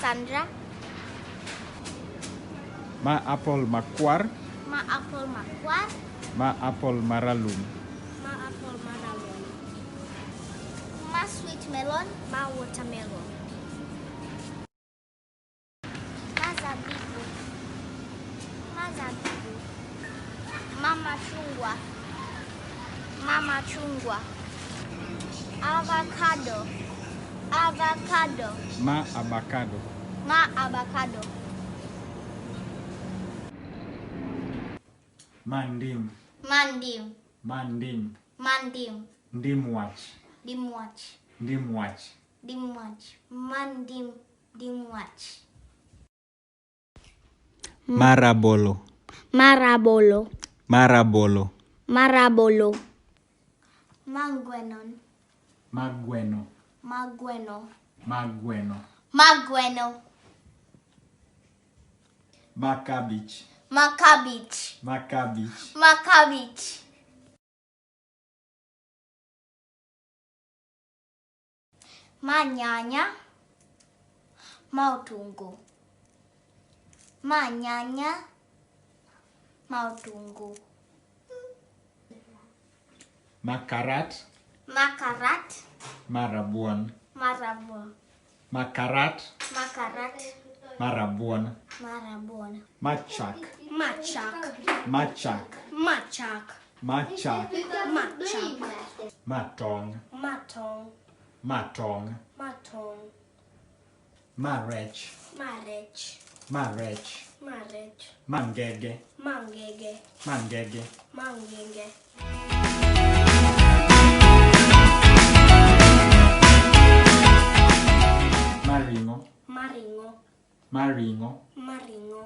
Sandra. Ma apple makwar. Ma apple makwar. Ma apple maralum. Ma apple maralum. Ma sweet melon. Ma watermelon. Ma zabibu. Ma zabibu. Ma machungwa. Ma machungwa. Avocado. Avocado. Ma avocado. Ma avocado. Ma ndim. Ma ndim. Ma ndim. Ma ndim. Ndim wach. Ndim wach. Ndim wach. Ndim wach. Ma ndim. Ndim wach. Ma rabolo. Ma rabolo. Ma rabolo. Ma rabolo. Ma gweno. Ma gweno. Ma gweno. Ma gweno. Ma gweno. Ma cabbage. Ma cabbage. Ma cabbage. Ma cabbage. Ma nyanya. Ma otungu. Ma nyanya. Ma otungu. Ma karat. Ma karat. Ma rabuon. Ma rabuon. Ma karat. Ma karat. Ma rabuon. Ma rabuon. Ma chak. Ma chak. Ma chak. Ma chak. Ma chak. Ma chak. Ma tong'. Ma tong'. Ma tong'. Ma tong'. Ma rech. Ma rech. Ma rech. Ma rech. Ma ngege. Ma ngege. Ma ngege. Ma ngege. Ma ring'o. Ma ring'o. Ma ring'o. Ma ring'o.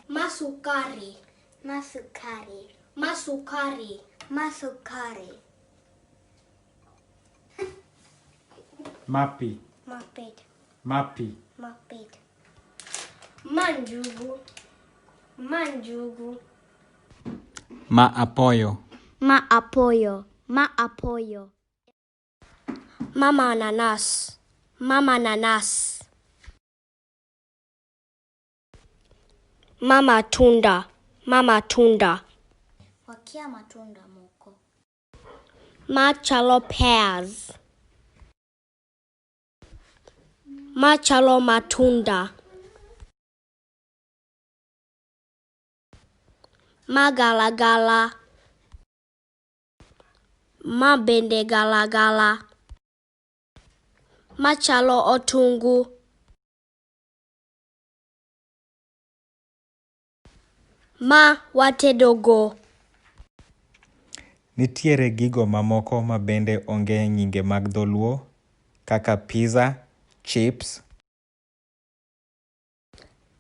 Ma sukari. Ma sukari. Ma sukari. Ma sukari. Ma pi. Ma pi. Ma pi. Ma pi. Ma njugu. Ma njugu. Ma apoyo. Ma apoyo. Ma apoyo. Mama ananas. Mama ananas. Ma matunda. Ma matunda. Wakia matunda moko. Ma chalo pears. Ma chalo matunda. Ma galagala. Ma bende galagala. Ma chalo otungu. Ma watedogo. Nitiere gigo mamoko ma bende onge nyinge mag dholuo kaka pizza, chips.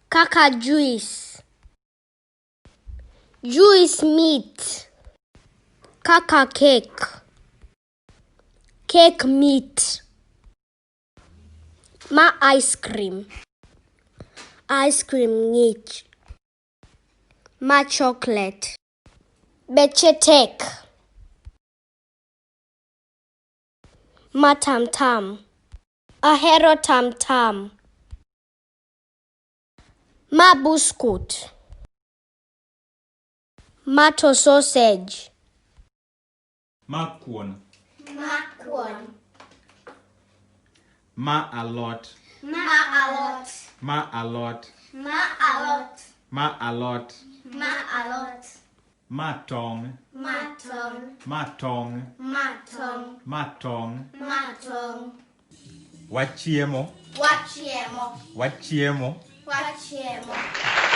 Kaka juice. Juice mit. Kaka cake. Cake mit. Ma ice cream. Ice cream ng'ich. Ma chocolate. Beche tek. Ma tam tam. Ahero tam tam. Ma buskut. Ma to sausage. Ma kuon. Ma kuon. Ma alot. Ma alot. Ma alot. Ma alot. Ma alot. Ma alot. Ma tong'. Ma tong'. Ma tong'. Ma tong'. Ma tong'. Ma tong'. Wachiemo. Wachiemo. Wachiemo. Wachiemo.